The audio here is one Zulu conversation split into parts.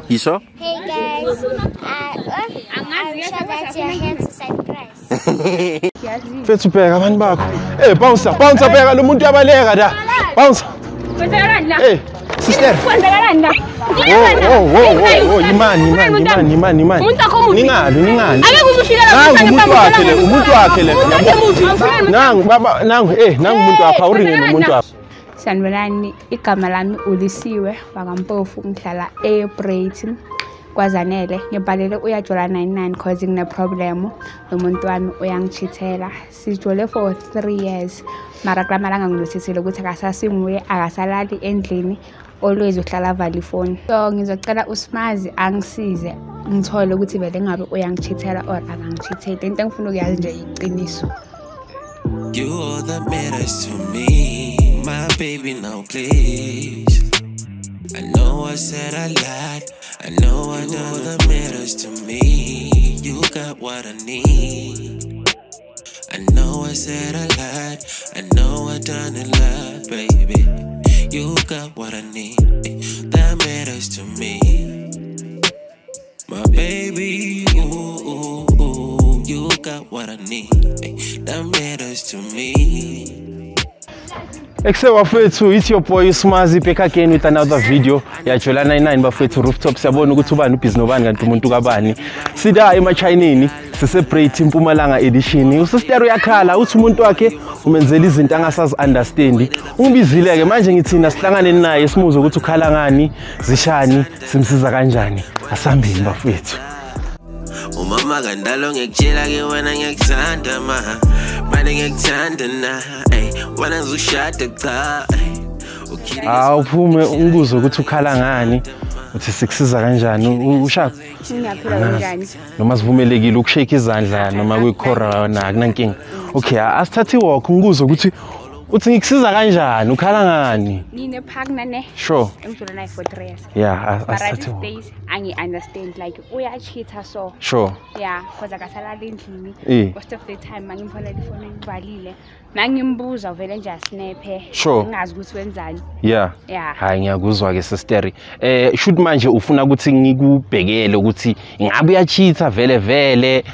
You sure? Hey guys, I'm sure that your hands inside Christ. Mfethu bheka abantu bakho. Hey bouncer, bouncer bheka lo muntu uyabaleka la. Bouncer. Kwenzakalani la? Hey sister. Kwenzakalani la? Oh, imani. Umuntu akho mubi. Ningali. Ake kuzushila la umuntu wakhe le. Nangu baba, nangu nangu umuntu wakhe, awuringe nomuntu wakhe. Sanibonani, igama lami Ulisiwe wakaMpofu, ngihlala eBreyten kwaZanele. Ngibhalele uyajola 99 cause ngine problem nomuntu wami uyangichithela. Sijole for 3 years. Mara kulamalanga ngilothisile ukuthi akasasinguye, akasalali endlini, always uhlala avala ifoni. So ngizocela uSimazi angisize ngithole ukuthi vele ngabe uyangichithela or akangichitheli. Into engifuna ukuyazi nje iqiniso. You all that matters to me, my baby, now please. I know I said a lot, I know I know that matters to me. You got what I need. I know I said a lot, I know I done a lot, baby. You got what I need, that matters to me. My baby, ooh, ooh, ooh, you got what I need, that matters to me. Ekse bafethu, it's your boy Smazi back again with another video. Yajola 99 bafethu rooftop, siyabona ukuthi ubani ubhizi nobani kanti umuntu kabani. Sida emaChinini, sisebreak Mpumalanga edition. Usister uyakhala uthi umuntu wakhe umenzela izinto angasazi understand. Ungibizile ke manje ngithina sihlangane naye simuzwe ukuthi ukhala ngani, zishani, simsiza kanjani. Asambeni bafethu. Umama kandalo ngikutshela ke wena ngiyakuthanda ma. Manje ngiyakuthanda na. Wena ngizoshada cha. Awuphume ungibuze ukuthi ukhala ngani, uthi sikusiza kanjani, ushaka. Ngiyaphila kanjani? Noma sivumelekile ukushake izandla noma kuyicorona akunankinga. Okay, asithathe walk ngibuze ukuthi uthi ngikusiza kanjani, ukhala ngani? Ngine partner ne. Sure. Engijole naye for 3 years. Yeah, asithathe walk. Days angi understand like uyacheata so. Sure. Yeah, because akasalali endlini. Most of the time mangimfonela ifoni ivalile. Mangimbuza vele nje asnaphe. Sure. Ngingazi ukuthi wenzani. Yeah. Yeah. Hayi ngiyakuzwa ke sister. Should manje ufuna ukuthi ngikubhekele ukuthi ingabe uyacheata vele vele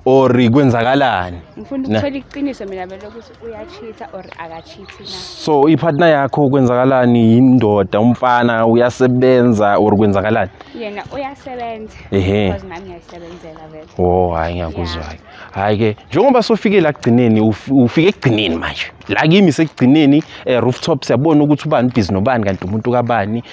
or kwenzakalani? Ngifuna ukuthola iqiniso mina vele ukuthi uyacheata or akacheati na. So ipartner yakho kwenzakalani, indoda, umfana, uyasebenza or kwenzakalani? Yena uyasebenza. Because nami ngiyasebenzela vele. Oh, hayi ngiyakuzwa ke. Hayi ke, njengoba sofike la kugcineni, ufike ekugcineni manje. La kimi sekugcineni rooftop siyabona ukuthi ubani busy nobani kanti umuntu kabani,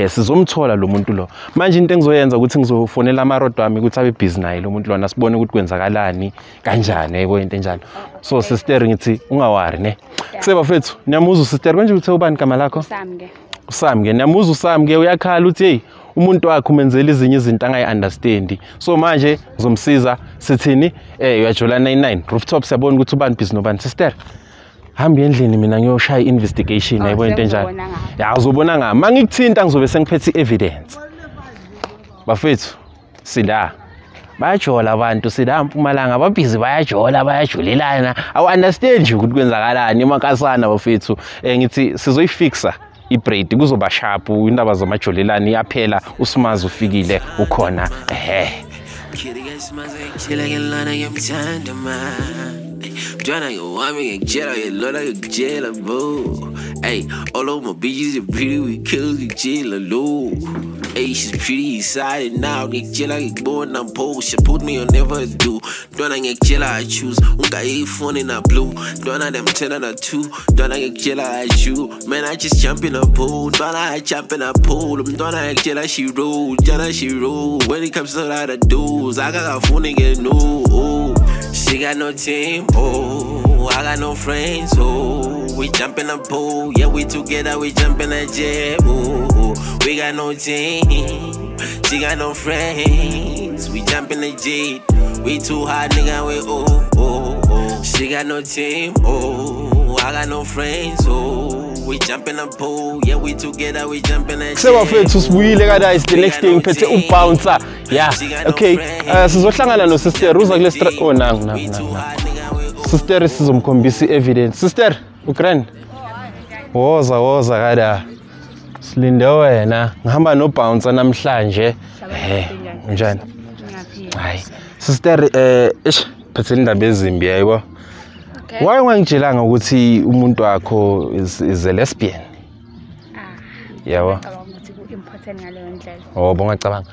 sizomthola lo muntu lo. Manje into engizoyenza ukuthi ngizofonela amarodo ami ukuthi abe busy naye lo muntu lona sibone ukuthi kwenzakalani kanjani yebo into enjalo. So sister ngithi ungawari ne. Kuseba mfethu, niyamuzwa sister konje uthe ubani igama lakho? Samke. Usamke, niyamuzwa uSamke uyakhala uthi hey umuntu wakhe umenzela ezinye izinto angayi-understand. So manje ngizomsiza sithini uyajola 99 rooftop siyabona ukuthi ubani busy nobani. Sister hamba endlini mina ngiyoshaya investigation yabo into enjalo. Ya uzobona ngami mangikuthinta ngizobe sengiphethe evidence. Bafethu sila bayajola abantu sila Mpumalanga babhizi bayajola bayajulelana. Awu understand nje ukuthi kwenzakalani emankasana bafethu. Ngithi sizoyifixa ibraid kuzoba sharp indaba zamajolelani iyaphela. uSimazi ufikile ukhona ehe. Hey, all of my bitches are pretty, we kill the jail alone. Hey, she's pretty inside and out. Get chill like born I'm poor. She put me on never do. Don't I get chill I choose. Unga phone in a blue. Don't I them 10 out of 2. Don't I get chill I shoot. Man, I just jump in a pool. Don't I jump in a pool. Don't I get chill I she roll. Don't I she roll. When it comes to a lot of dudes, I got a phone and get new. Oh, she got no team. Oh, I got no friends. Oh, we jump in a pool. Yeah, we together, we jump in the jet. Oh, we got no team. She got no friends. We jump in the jet. We too hot, nigga. We oh, oh, oh. She got no team. Oh, I got no friends. Oh, we jump in the pool. Yeah, we together, we jump in the jet. Sebafethu sibuyile kada is the next thing ngiphethe ubouncer. Yeah. Okay. Sizohlangana no sister uza kule oh nangu nangu. Sister sizomkhombisa evidence. Sister, ugrand. Woza woza kada. Silinde wena. Ngihamba no bouncer namhlanje. Unjani? Hayi. Sister eish phethe indaba ezimbi yayibo. Okay. Why ungangitshelanga ukuthi umuntu wakho is a lesbian? Yabo. Ngicabanga ukuthi ku-important ngaleyo ndlela. Oh, bongacabanga.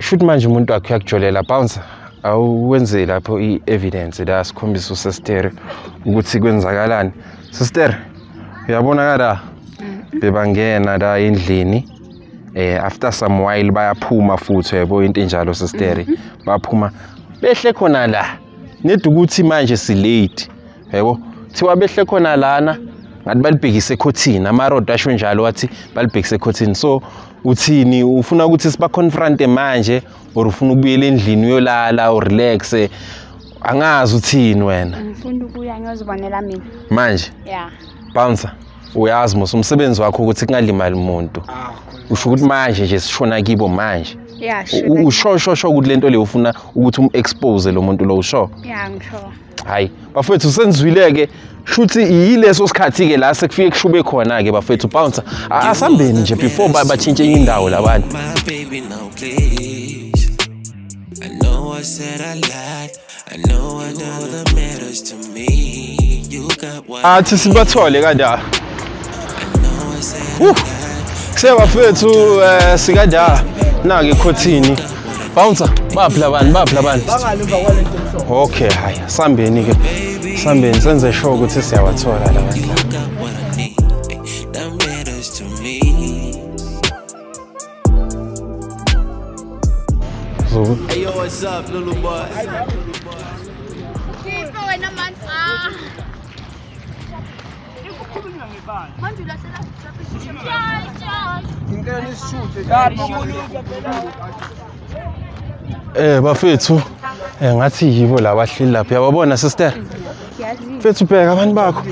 Shoot manje umuntu wakhe uyakujolela bouncer. Awenze lapho i-evidence la sikhombisa usister ukuthi kwenzakalani. Sister, uyabonakala bebangena la endlini. After some while bayaphuma futhi yabo into enjalo sister. Baphuma behle khona la. Nedi ukuthi manje si late. Yabo thiwa behle khona lana ngathi balibhekise ekhothini amarodo asho njalo wathi balibhekise ekhothini. So uthini ufuna ukuthi siba confront manje or ufuna ukubuyela endlini uyolala or relax? Angazi uthini wena. Ngifuna ukuya ngiyozibonela mina. Manje Yeah. bouncer uyazi mos umsebenzi wakho ukuthi kungalimali umuntu. Usho ukuthi manje nje sishona kibo manje. Yeah, sure. Usho sho ukuthi lento le ufuna ukuthi expose lo muntu lo usho. Yeah, ngisho. Hayi bafethu senzwile ke shuthi yileso sikhathi ke la sekufike kushube khona ke bafethu bouncer asambeni nje before batshintshe indawo labantu. My baby now please. I know I said a lot. I know I know that matters to me. You got what Athi sibathole kanja. I know I said a lot. Kuse bafethu sikanja nake ekhothini. Bouncer baphi labantu baphi labantu. Okay hayi sambeni ke. Sambeni senze sure ukuthi siyawathola labantu. You got what I need. That matters to me. Hey yo, what's up, little boy? Bafethu ngathi yibo laba ahleli lapha uyababona sister. Mfethu bheka abantu bakho.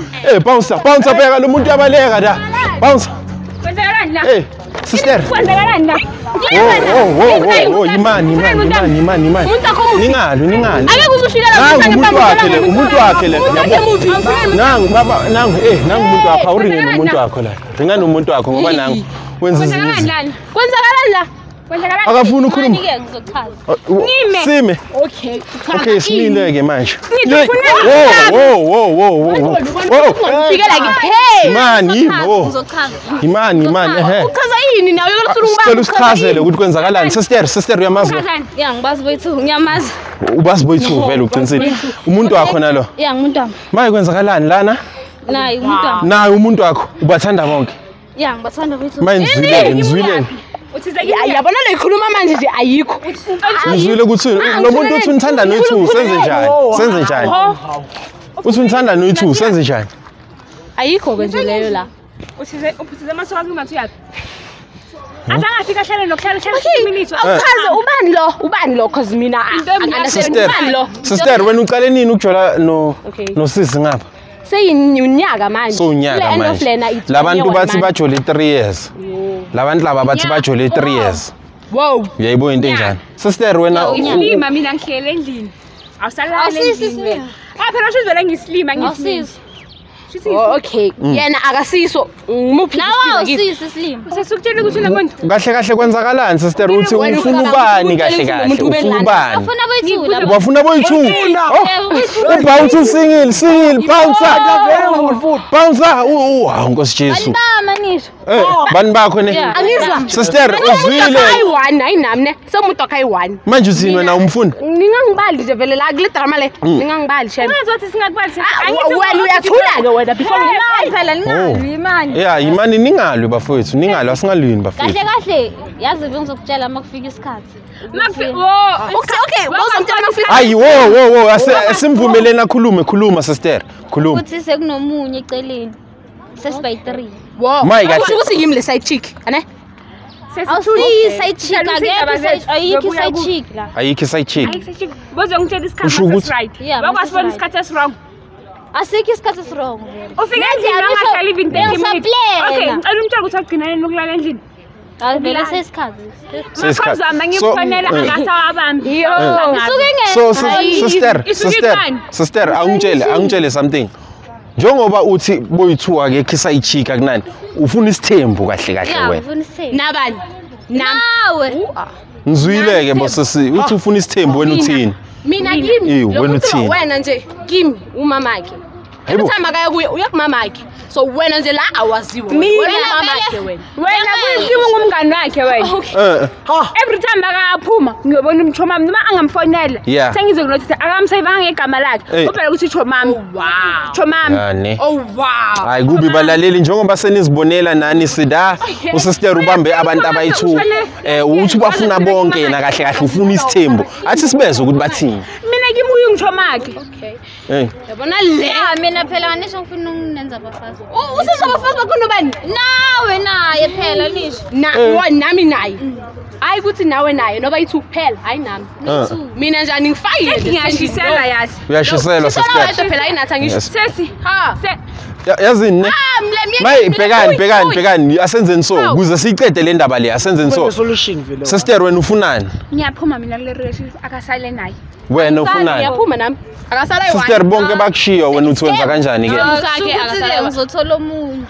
Bouncer bouncer bheka lo muntu uyabaleka la. Bouncer. Kwenzakalani la? Sister. Kwenzakalani la? Oh imani imani imani imani imani. Ningalwi ningalwi. Ake kuzushila la umuntu wakhe le umuntu wakhe le yabo. Nangu baba nangu nangu umuntu wakho awuringe nomuntu wakho la. Ringa nomuntu wakho ngoba nangu wenza izinto. Kwenzakalani la? Kwenzakalani? Akafuni ukukhuluma. Ngike ngizochaza. Ngime. Sime. Okay. Okay simile ke manje. Wo. Fikela ke. Hey. Imani wo. Ngizochaza. Imani imani ehe. Uchaza yini nawe uyolusula Sicela usichazele ukuthi kwenzakalani. Sister uyamazi lo? Yeah, ngibazi boyithu, ngiyamazi. Ubazi boyithu vele uqinisile. Umuntu wakho nalo. Yeah, ngumuntu wami. Maye kwenzakalani lana? Naye umuntu wami. Naye umuntu wakho ubathanda bonke. Yeah, ngibathanda boyithu. Maye nizwile nizwile. Yabona le ikhuluma manje nje ayikho. Nizwile ukuthi lo muntu uthi unithanda noyithu senze njani? Senze njani? Uthi unithanda noyithu senze njani? Ayikho ke nje leyo la. Uthize uphuthize amasoka kumathi uyaphi? Azangafika hlale nokuhlala hlala minutes. Awuchaze ubani lo? Ubani lo cause mina Sister, sister wena uqale nini ukujola no nosisi ngapha? Seyinyaka manje. So unyaka manje. Labantu bathi bajole 3 years. Labantu laba bathi bajole 3 years. Wow. Uyayibona into enjani? Sister wena isilima mina ngihlele endlini. Awusalala endlini. Ah phela usho vele ngisilima ngisilima. Oh okay. Yena akasiso ngimuphi Nawe awusisi isilima. Usesukutshela ukuthi unomuntu. Kahle kahle kwenzakalani sister uthi ufuna ubani kahle kahle ufuna ubani? Ufuna boyithu la. Ubafuna boyithu. Ubouncer single single bouncer. Bouncer hawu Nkosi Jesu. Bani manisho. Bani bakho ne? Angizwa. Sister uzwile. Ayi-1 ayinami ne. Somuntu wakhe ayi-1. Manje uthini wena umfuni? Ningangibali nje vele la kule drama le. Ningangibali shem. Ungazothi singakubali. Wena uyathula ke wena before phela ningalwi imani. Yeah, imani ningalwi bafowethu, ningalwi asingalwini bafowethu. Kahle kahle yazi bengizokutshela makufika isikhathi. Okay, bozongitshela makufika. Ayi wo asimvumeleni akhulume khuluma sister, khuluma. Uthi sekunomunye eceleni. Sesibayi 3. Wow. Usho ukuthi yimi le side chick, ane? Awusiyi side chick akekho ayikho side chick la. Ayikho side chick. Ayikho side chick. Bozongitshela isikhathi esi right. Bakwasibona isikhathi esi wrong. Asikho isikhathi esi wrong vele. Ufike endlini wangahlali even 30 minutes. Okay, ngicela umtshela ukuthi agcina nini ukulala endlini. Hayi vele sesikhathi. Sesikhathi. Ngifonela akasawabambi. So sister, sister, awungitshele something. Njengoba uthi boyi2 akekho isayichika kunani, ufuna isithembu kahle kahle wena. Yeah, ngifuna isithembu. Nabani? Nawe. Ngizwile ke bosisi, uthi ufuna isithembu wena uthini? Mina kimi. Wena uthini? Wena nje kimi umamakhe. Every time akaya kuye uya kumamakhe. So wena nje la awaziwe. Wena umamakhe wena. Wena kimi ngumngani wakhe wena. Every time akaphuma ngiyobona umchomami noma angamfonela. Sengize kunothi akamsayivanga ngegama lakhe. Ubheka ukuthi chomami. Oh wow. Chomami. Oh wow. Hayi kubi balaleli njengoba senizibonela nani sida usister ubambe abantu abayi2 uthi bafuna bonke yena kahle kahle ufuna isithembu. Athi sibeze ukuthi bathini. Mina kimi uyungichomakhe. Okay. Yabona le. Mina phela anisho ngifuna ukunenza abafazi. Usenza abafazi bakho nobani? Nawe naye phela nisho. Na nami naye. Hayi ukuthi nawe naye noba yithi kuphela hayi nami. Mina nje angifayile. Ngiyashisela yazi. Uyashiselwa sister. Phela ayinathi angisho. Sesi. Ha. Yazini ne? Maye bhekani asenzeni so kuze siyicede le ndaba le asenzeni so. Sister wena ufunani? Ngiyaphuma mina kule relationship akasale naye. Wena ufunani? Ngiyaphuma nami. Akasala yi-one. Sister bonke bakushiya wena uthi wenza kanjani ke? Akasala ngizothola omunye.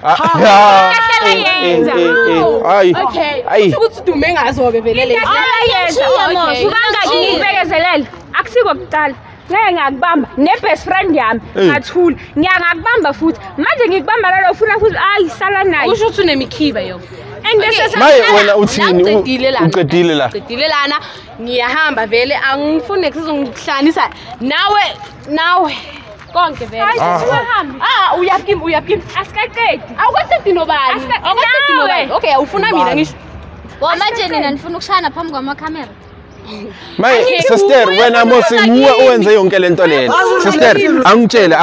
Hayi. Okay. Ukuthi udume ngazo ke vele le. Kangaki ngikubekezelele? Akusiko kuqala. Ngeke ngakubamba ne best friend yami ngathula. Ngiyangakubamba futhi. Manje ngikubamba lalo ufuna futhi ayi sala naye. Usho ukuthi unemikhiba yo. Maye wena uthini? Uqedile la. Uqedile lana. Ngiyahamba vele angifuni kusizongihlanisa nawe nawe konke vele. Ah uyaphi uyaphi? Asikaqedi. Awukaqedi nobani? Awukaqedi nobani? Okay awufuna mina ngisho. Wa manje nina nifuna ukushana phambi kwamakhamera. Maye sister wena mose nguwe owenze yonke lento lena. Sister angitshele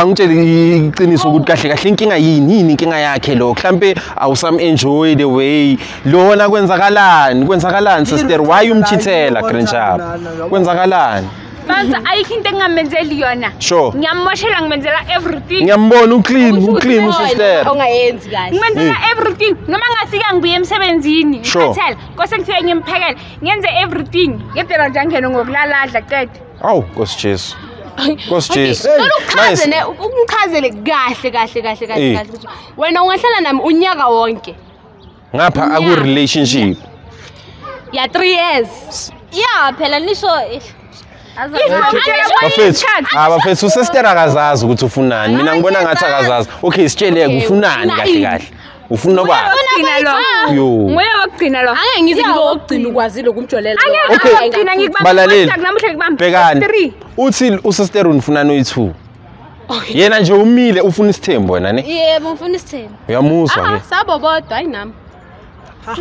iqiniso ukuthi kahle kahle inkinga yini inkinga yakhe lo mhlambe awusam enjoy the way lona kwenzakalani sister why umchithela grandchild kwenzakalani? Manje ayikho into engingamenzeli yona. Ngiyammoshela ngimenzela everything. Ngiyambona uclean sister. Ongayenzi kahle. Ngimenzela everything noma ngafika ngibuye emsebenzini ngikhathele kose ngifike ngimphekele ngenze everything. Ngedela nje angene ngokulala adla qede. Awu Nkosi Jesu. Nkosi Jesu. Nice. Ungichazele kahle kahle kahle kahle ukuthi wena ungahlala nami unyaka wonke. Ngapha aku relationship. Ya 3 years. Yeah phela nisho Bafethu, bafethu usister akazazi ukuthi ufunani. Mina ngibona ngathi akazazi. Okay, sitsheleke ufunani kahle kahle. Ufuna ubani? Yo. Nguye wokugcina lo. Angeke ngize ngibe wokugcina ukwazile ukumjolela. Okay, balaleli. Bhekani. Uthi usister unifunani oyi2. Yena nje umile ufuna isithembu wena ne? Yebo, ngifuna isithembu. Uyamuzwa ke? Sabo bodwa hayi nami.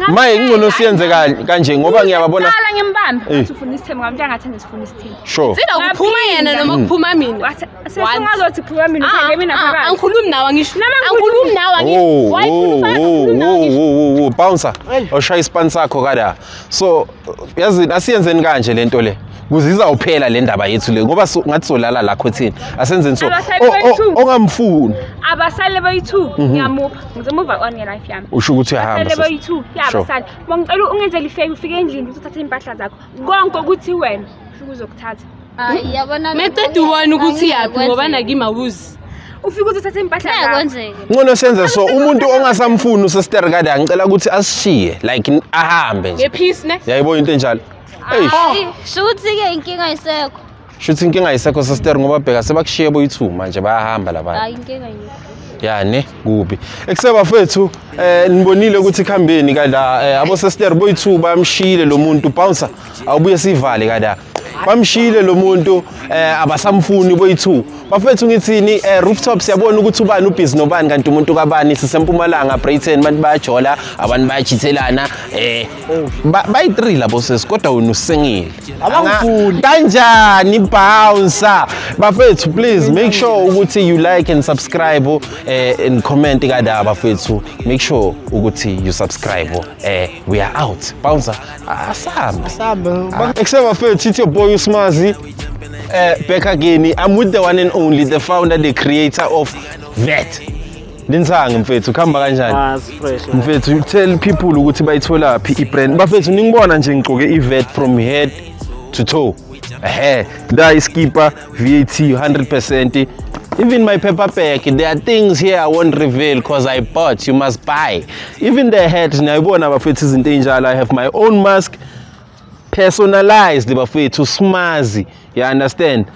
Maye ingcono siyenze kanje ngoba ngiyababona. Qala ngimbambe uthi ufuna isithembu ngamtshela ngathi ngisifuna isithembu. Sure. Sida kuphuma yena noma kuphuma mina. Sesingazothi kuphuma mina uthenge mina phakathi. Angikhulumi nawe ngisho. Angikhulumi nawe ngisho. Why khuluma? Oh, bouncer. Oshaya ispan sakho kada. So yazi asiyenzeni kanje lento le. Kuze izawuphela le ndaba yethu le ngoba ngathi solala la khothini. Asenzeni so. Ongamfuni. Abasale bayi2 ngiyamupha. Ngizomuva on nge life yami. Usho ukuthi uyahamba. Abasale bayi2 yabasale. Bongicela ungenzele ifake ufike endlini uthathe impahla zakho. Konke ukuthi wena ufike uzokuthatha. Hayi yabona. Meceda ubona ukuthi yaphi ngoba nakimi awuzi. Ufike uzothatha impahla zakho. Kwenzeke. Ngcono senze so umuntu ongasamfuni usister kade angicela ukuthi asishiye like ahambe nje. Ngepeace ne? Yayibona into enjalo. Hey. Shuthi ke inkinga ayisekho. Shuthi inkinga ayisekho sister ngoba bheka sebakushiye boyi2 manje bayahamba labantu. Hayi inkinga ayikho. Yani kubi. Ekuseba fethu nibonile ukuthi khambeni kada abo sister boyi2 bayamshile lo muntu bouncer awubuye sivale kada. Bamshile lo muntu abasamfuni boyi2. Bafethu ngithini rooftop siyabona ukuthi ubani ubhizi nobani kanti umuntu kabani sisempumalanga Brighton abantu bayajola abantu bayachithelana bayi3 labo sesi kodwa wena usengile. Abangifuni. Kanjani bouncer? Bafethu please make sure ukuthi you like and subscribe and comment kada bafethu. Make sure ukuthi you subscribe. We are out. Bouncer asambe. Asambe. Except bafethu it's your boy Usmazi. Back again. I'm with the one and only, the founder, the creator of VET. Linsang mfethu khamba kanjani? Fresh. Mfethu tell people ukuthi bayithola phi ibrand. Bafethu ningibona nje ngigqoke iVET from head to toe. Ehe, la iskipa VAT 100%. Even my paper bag, there are things here I won't reveal because I bought. You must buy. Even the hat, niyayibona bafethu izinto ey'njalo. I have my own mask, personalized bafethu, smazi. You understand?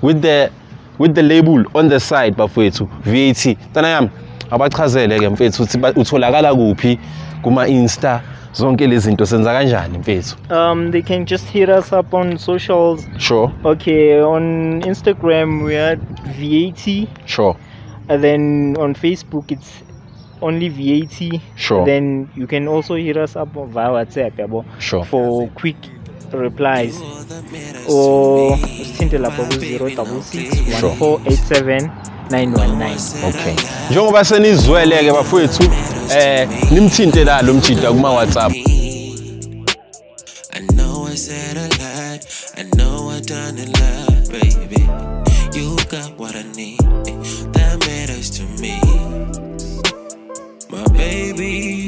With the label on the side bafethu, VAT. Ntwana yami, abachazele ke mfethu ukuthi utholakala kuphi kuma Insta, zonke lezi zinto senza kanjani mfethu? They can just hit us up on socials. Sure. Okay, on Instagram we are VAT. Sure. And then on Facebook it's only VAT. Sure. Then you can also hit us up via WhatsApp, yabo. Sure. For quick replies. Or usithinte lapho ku 066 1487 919. Okay. Njengoba senizwele ke bafowethu, nimthinte la lo mjida kuma WhatsApp. I know I said a lot, I know I done a lot, baby. You got what I need, that matters to me. My baby,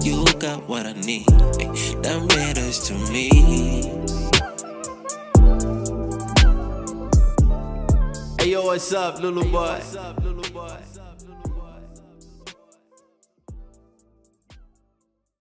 you got what I need, that matters to me. Hey yo, what's up, little boy? What's up, little boy?